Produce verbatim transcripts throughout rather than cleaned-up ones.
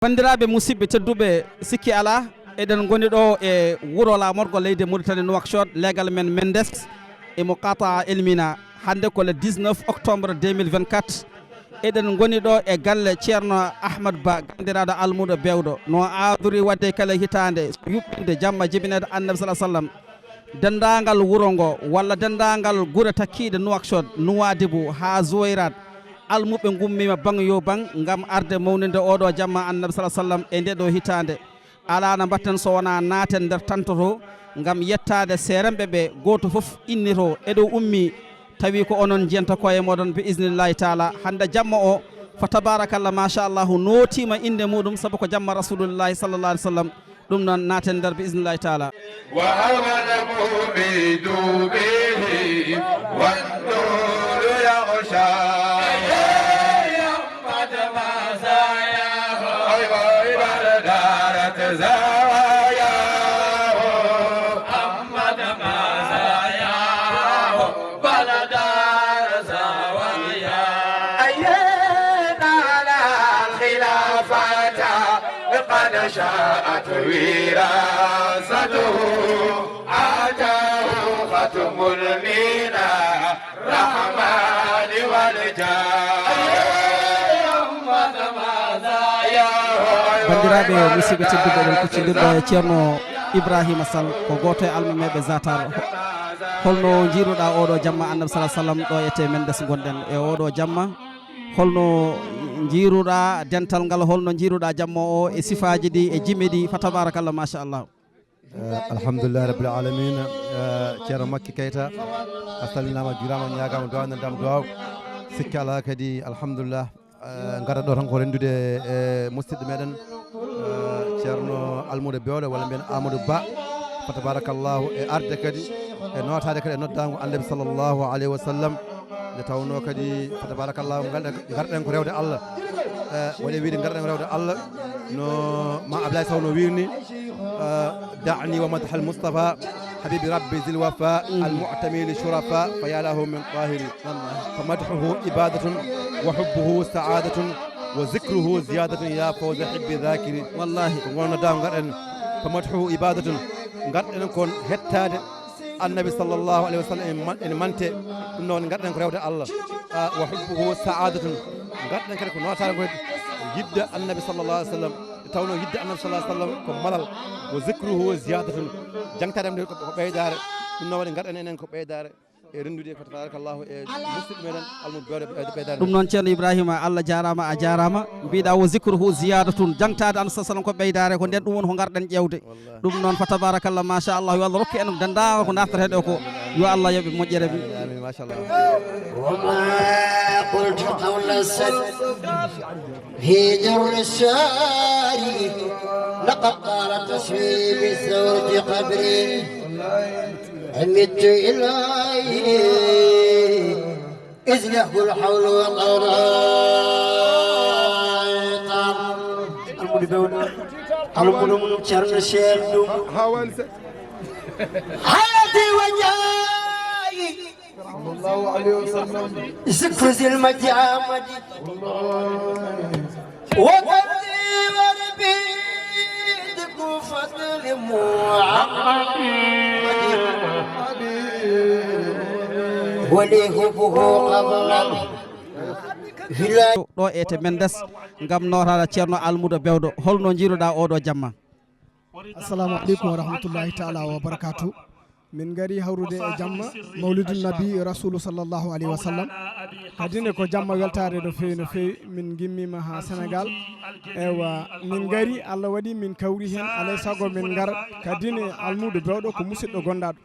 Banndiraaɓe musidɓe tedduɓe, sikki alaa, eɗen ngoni ɗo e wuro laamorgo leydi Mauritanie, Nouakchott, leegal men Mendes, e muqataa Elmina. Hannde ko le dix-neuf octobre deux mille vingt-quatre. Eɗen ngoni ɗo e galle Ceerno Ahmad Ba, ganndiraaɗo Almuudo Bewɗo. No aadori waɗde kala hitaande, so yuɓɓinde jamma jibinede Annabi sallallahu alaihi wasallam. Denndaangal wuro ngo, walla denndaangal gure takkiiɗe Nouakchott, Nouadhibou haa Zouérate, almuɓɓe ngummiima baŋ yo baŋ ngam arde mawninde oo ɗoo jamma Annabi sallallahu alaihi wasallam e ndee ɗoo hitaande. Alaa no mbaɗten so wonaa naaten nder tanto to ngam yettaade seeremɓe ɓe, gooto fof innitoo, eɗo ummii, tawi ko onon njiyanta koye mooɗon bi isnillahi taala. Hannde jamma o, fa tabarakallah, machallahu, nootiima innde muɗum, sabu ko jamma Rasulullahi sallallahu alaihi wasallam. Ɗum noon, naaten nder bi isnillahi taala. وهو الموقد به والنور يغشى. أيا يمة مزاياه. أيوة، أيوة. بل دارت زواياه. أمة مزاياه. بل دار زواياه. أيا نال الخلافة. قد شاءت وراثته، آتاه ختم من الرحمن والجاه. Banndiraaɓe musidɓe tedduɓe, eɗen kuccondirɗo e Ceerno Ibrahima Sall, ko gooto e almameeɓe Zatar. Holno njiiruɗaa oo ɗoo jamma Annabi sallallahu alaihi wasallam ɗo e te Mendes ngonɗen e oo ɗoo jamma? Holno njiiruɗaa dental ngal, holno njiiruɗaa jamma o e sifaaji ɗi e jime ɗi, fa tabarakallah, machallah? Eh, alhamdulillahi rabbil alamin. Eh, Ceerno Makki Kayta, a salminaama, juuraama, ñaagaama duwaaw, nanndaama duwaaw. Sikki alaa kadi, alhamdulillah. Eh, ngara ɗo tan ko renndude e musidɗo meɗen, eh, Ceerno Almuudo Bewɗo, walla mbiyen Amadou Ba, fa tabarakallahu, e arde kadi, e nootaade kadi e noddaango Annabi sallallahu alaihi wasallam. Nde tawnoo kadi, fa tabarakallahu, ngal-, ngarɗen ko rewde Allah. Eh, waɗi wiide ngarɗen ko rewde Allah, no ma Ablaye Sow no wiirni, eh, دعني ومدح المصطفى حبيب ربي ذي الوفاء المعتمي للشرفاء فيا له من قاهر. فمدحه عبادة وحبه سعادة وذكره زيادة يا فوز حب ذاكر. Wallahi. Ko ngol noddaango ngarɗen, فمدحه عبادة. Ngarɗen kon hettaade Annabi sallallahu alaihi wasallam ene man-, ene mante. Ɗum noon, ngarɗen ko rewde Allah. Ah, وحبه سعادة. Ngarɗen kadi ko nootaade ko yiɗde Annabi sallallahu alaihi wasallam. Tawnoo yiɗde Annabi sallallahu alaihi wasallam ko malal, وذكره زيادة. Jaŋtaade am nde ko, ko ɓeydaare. Ɗum noon waɗi ngarɗen enen ko ɓeydaare e renndude, fa tabarakallahu, e musidɗo meɗen Almuudo Bewɗo ɓeydaare. Ɗum noon, Ceerno Ibrahima, Allah jaaraama, a jaaraama. Mbiɗa وذكره زيادة. Jaŋtaade Annabi sallallahu alaihi wasallam ko ɓeydaare, ko nden ɗum woni ko ngarɗen ƴeewde. Ɗum noon, fa tabarakallah, machallah, yo Allah rokku en denndaangal ko naftorteeɗo ko, yo Allah yoɓ moƴƴere. Amin, amin, machallah. وما قلت قول السد في جر الشارع، لقد طال تصويبي ثورة قبري، عمدت إليه إذ له الحول وقد طال. Almuudo Bewɗo, Almuudo mum Ceerno Cheikh Doum. Haa waali seɗɗa. حياتي وجاهي. Sallallahu alaihi wasallam. ذكر ذي المجامد. Wallahi. وقدري وربي ذكر فضل محمد. ولي حبه قبل الهلال. Ɗo e te Mendes ngam nootaade Ceerno Almuudo Bewɗo. Holno njiiruɗaa oo ɗoo jamma? Assalamu alaikum wa rahmatullahi ta'ala wa barakatuh. Min ngari hawrude e jamma Mawlidun Nabi Rasulu sallallahu alaihi wa sallam. Kadi ne ko jamma weltaare no feewi, no feewi. Min ngimmiima haa Senegal. Ewa, min ngari, Allah waɗi min kawri heen. Alay sago min ngar. Kadi ne Almuudo Bewɗo ko musidɗo gondaaɗo.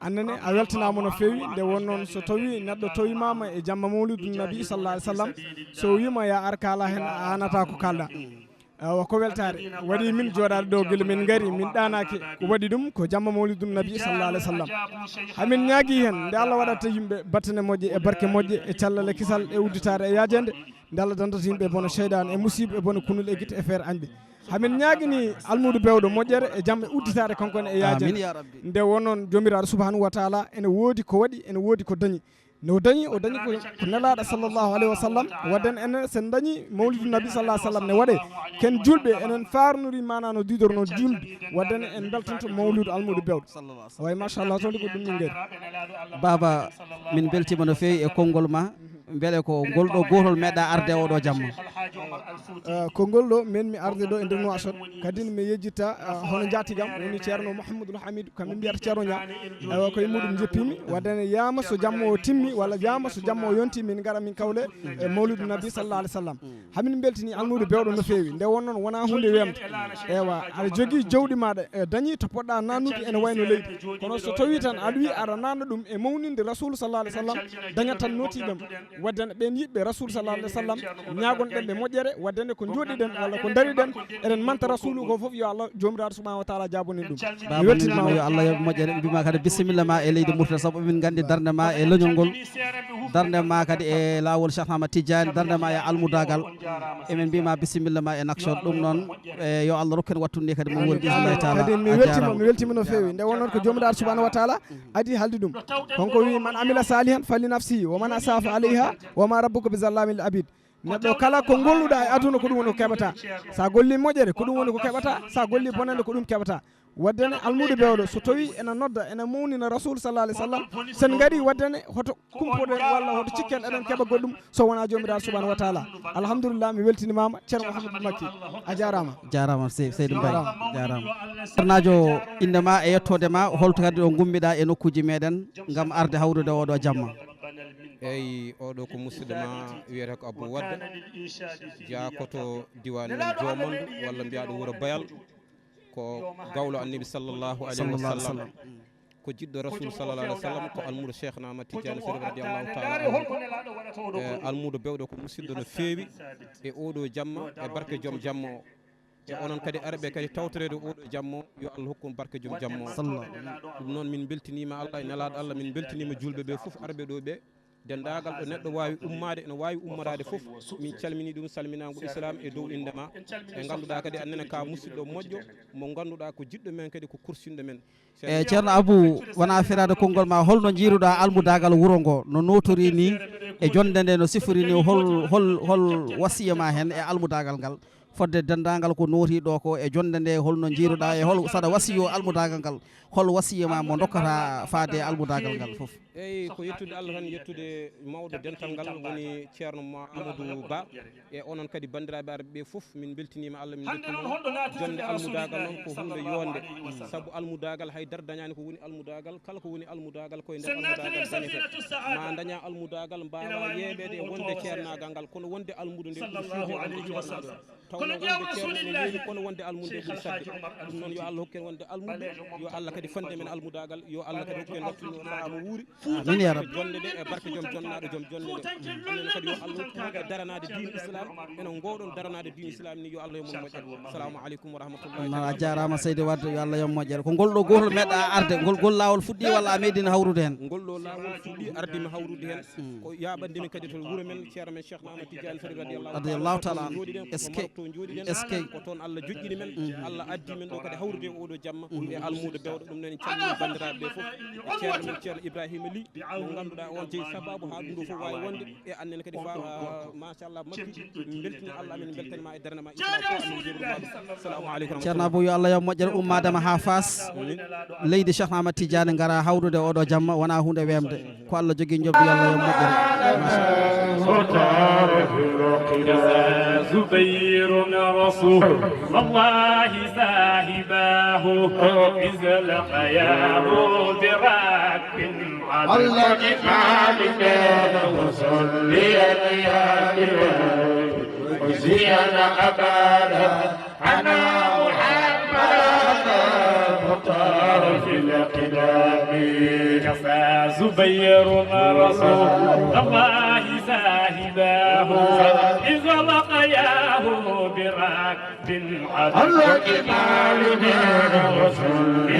Annene a weltanaama no feewi. Nde won noon, so tawi neɗɗo tawimaama e jamma Mawlidun Nabi sallallahu alaihi wa sallam, so wiima ya ar, kaala heen, a aanata ko kaalɗa. Awa, ko weltaare waɗi min jooɗaade ɗo gila min ngari, min ɗaanaaki. Ko waɗi ɗum ko jamma Mawlidun Nabi sallallahu alaihi wa sallam. Hamin ñaagi heen nde Allah waɗata yimɓe battane moƴƴe e barke moƴƴe e cellal e kisal e udditaare e yaajeende. Nde Allah dandata yimɓe e bono seyɗaan e musiiba e bono kunul e gite e feere añɓe. Hamin ñaagini Almuudo Bewɗo moƴƴere e jam e udditaare kanko ne e yaajeende. Amin ya Rabbi. Nde won noon Joomiraaɗo subhanahu wa taala ene woodi ko waɗi, ene woodi ko dañi. No dañi, o dañi ko, ko nelaaɗo sallallahu alayhi wa sallam. Wadden enen, sen dañi mawlidu nabi sallallahu alayhi wa sallam ne waɗe. Ken julɓe, enen faarnori mana no didorno julde. Wadden en beltanto mawlidu almuudo bewɗo. Way, machallah, toon ko ɗum min ngari. Baaba, min mbeltiima no feewi e konngol ma. Mbele ko ngol ɗo gootol meeɗa arde oɗo jamma? Eh, ko ngol ɗo men mi arde ɗo e nder Nouakchott. Kadi mi yejjitta, eh, hono njaatigam woni Ceerno Mouhamadou Hamidou, kamɓe mbiyata Ceerno Ña. Ewa, koye muɗum njeppimi. Wadde ne yama so jammo o timmi, walla yama so jammo o yonti, min ngara min kawle e mawlidu nabi sallallahu alaihi wasallam. Hamin beltini almuudo bewɗo no feewi. Nde wonnoon wona hunde wemde. Ewa, aɗa jogii jawdi maɗa, e dañi to poɗɗa nannude ene wayno leydi. Kono so tawi tan aɗa wi aɗa nanna ɗum e mawninde Rasul sallallahu alaihi wasallam, dañat tan notiiɓe ma. Wadde ne ɓen yiɗɓe Rasul sallallahu alaihi wasallam, ñaagon ɗen ɓe moƴƴere, wadde ne ko jooɗiɗen walla ko dariɗen, eɗen manta Rasulu ko fof, yo Allah Joomiraaɗo subhanahu wa taala jaabonin ɗum. Baba, mi weltinima, yo Allah yoɓ moƴƴere. Mbima kadi bisimilla ma e leydi Murtel, sabu min gandi darnde ma e leñol ngol, darnde ma kadi e laawol Cheikh Ahmad Tidiane, darnde ma e almudagal. Emin mbima bisimilla ma e Nouakchott. Ɗum noon, e, yo Allah rokku en wattude kadi mo wuuri, bismillahi taala. Kadi mi weltima, mi weltima no feewi. Nde wonnoon ko Joomiraaɗo subhanahu wa taala adi haaldi ɗum. Kanko wi, "Man amila salihan fali nafsihi, wa man asaa fa alayha, wa ma rabbuka bi zallamin lil abid." Neɗɗo kala ko golluɗa e aduna ko ɗum woni ko keɓata. Sa golli moƴƴere ko ɗum woni ko keɓata, sa golli bonande ko ɗum keɓata. Wadde ne almuudo bewɗo so tawi ena nodda, ena mawnina Rasul sallallahu alaihi wasallam, sen ngari wadde ne hoto kumpoɗen walla hoto cikken eɗen keɓa goɗɗum so wona Joomiraaɗo subhanahu wa taala. Alhamdulillah, mi weltinimama Ceerno Mouhamadou Makki. A jarama. Jarama, sey-, seydi Mbaye. Jarama. Jarama. Ceernaajo, inde ma e yettode ma, holto kadi ɗo gummiɗa e nokkuji meɗen ngam arde hawrude oɗo jamma? Eyi, oɗo ko musidɗo ma wiyete ko Abou Wadda, jaakoto diwan men Jomonde, walla mbiyaɗo wuro Bayal. Ko gawlo Annabi sallallahu alaihi wasallam. Ko jiɗɗo Rasul sallallahu alaihi wasallam, ko almuudo Cheikhna Ahmad Tidiane Sharif radiyallahu ta'ala anhu. E, almuudo bewɗo ko musidɗo no feewi e oɗo jamma e barke joom jamma o. E onon kadi arɓe kadi tawtoreede oɗo jamma o, yo Allah hokku on barke joom jamma o. Ɗum noon min beltiniima Allah e nelaaɗo Allah, min beltiniima julɓe ɓe fof arɓe ɗo ɓe. Denndaangal ɗo neɗɗo waawi ummaade, ene waawi ummoraade fof, min calminii ɗum salminaango Islam e dow innde ma. Ɓe ngannduɗaa kadi annene ka musidɗo moƴƴo, mo ngannduɗaa ko jiɗɗo men kadi ko kursinɗo men. E Ceerno Abou, wona firaade konngol ma, holno njiiruɗaa almudaagal wuro ngo, no nootori ni, e jonnde nde no sifori ni, hol, hol, hol wasiya ma heen e almudaagal ngal? Fodde denndaangal ko nooti ɗo ko e jonnde nde, holno njiiruɗaa e hol saɗa wasiyo almudaagal ngal? Hol wasiya ma mo dokkata faade e almudaagal ngal fof? Eyi, ko yettude Allah tan, yettude mawɗo dental ngal woni Ceerno Ma-, Amadou Ba, e onon kadi banndiraaɓe arɓe ɓe fof, min mbeltiniima Allah, min mbeltiniima. Jonnde almudaagal noon ko huunde yoonde, sabu almudaagal hay dara dañaani ko woni almudaagal, kala ko woni almudaagal ko e nder almudaagal dañete. Ma daña almudaagal mbaawa yeeɓeede e wonde ceernaagal ngal, kono wonde almuudo nde ɓuri fiwde e wonde ceernaagal. Tawnoo wonde ceerno ene weeli, kono wonde almuudo nde ɓuri saɗde. Ɗum noon, yo Allah hokku en wonde almuudo, yo Allah kadi fande men almudaagal, yo Allah kadi hokku en wattude o sahaa mo wuuri. Amin ya Rabbi. Jonnde nde e barke joom jonnaaɗo, joom jonnde nde. Amin kadi yo Allah hokku en daranaade diine Islam, ene ngooɗon daranaade diine Islam ni, yo Allah yoɓ mon moƴƴere. Assalamu alaikum wa rahmatullahi. A jaaraama seydi Wadde, yo Allah yoɓ moƴƴere. Ko ngol ɗo gootol meeɗa arde, ngol, ngol laawol fuɗɗi walla a meeɗiino hawrude heen? Ngol ɗo laawol fuɗɗi, ardiimi hawrude heen. Ko yaaɓande min kadi to wuro men, ceerno men Cheikh Ahmad Tidiane Sharif radiyallahu ta'ala anhu. Est-ce que, est-ce que ko toon Allah joƴƴini men, Allah addi men ɗo kadi hawrude e oɗo jamma e almuudo bewɗo. Ɗum noon en calminii banndiraaɓe ɓe fof, e ceerno men ceerno Ibrahima Ly, mo ngannduɗaa on jeyi sababu haa ɗum ɗo fof waawi wonde, e annen kadi fa-, ah, machallah, Makki, min mbeltini Allah, min mbeltanima e darnde ma, Islam fof, amin njuurima ɗum. Assalamu alaikum. Ceerno Abou, yo Allah yoɓ moƴƴere, ummaadema haa Faas. Leydi Cheikh Ahmad Tidiane ngara hawrude oɗo jamma, wona huunde weemde. Ko Allah jogii njoɓdi, yo Allah yoɓ moƴƴere. Machallah. زبير رسول الله صاحباه، إذ لقياه بركب على الجبال، وصلي يا إلهي وزينا أبدا. أنا محمد مختار في القدم. كفى زبير رسول الله صاحباه، إذ لقياه بركب على الجبال، وصلي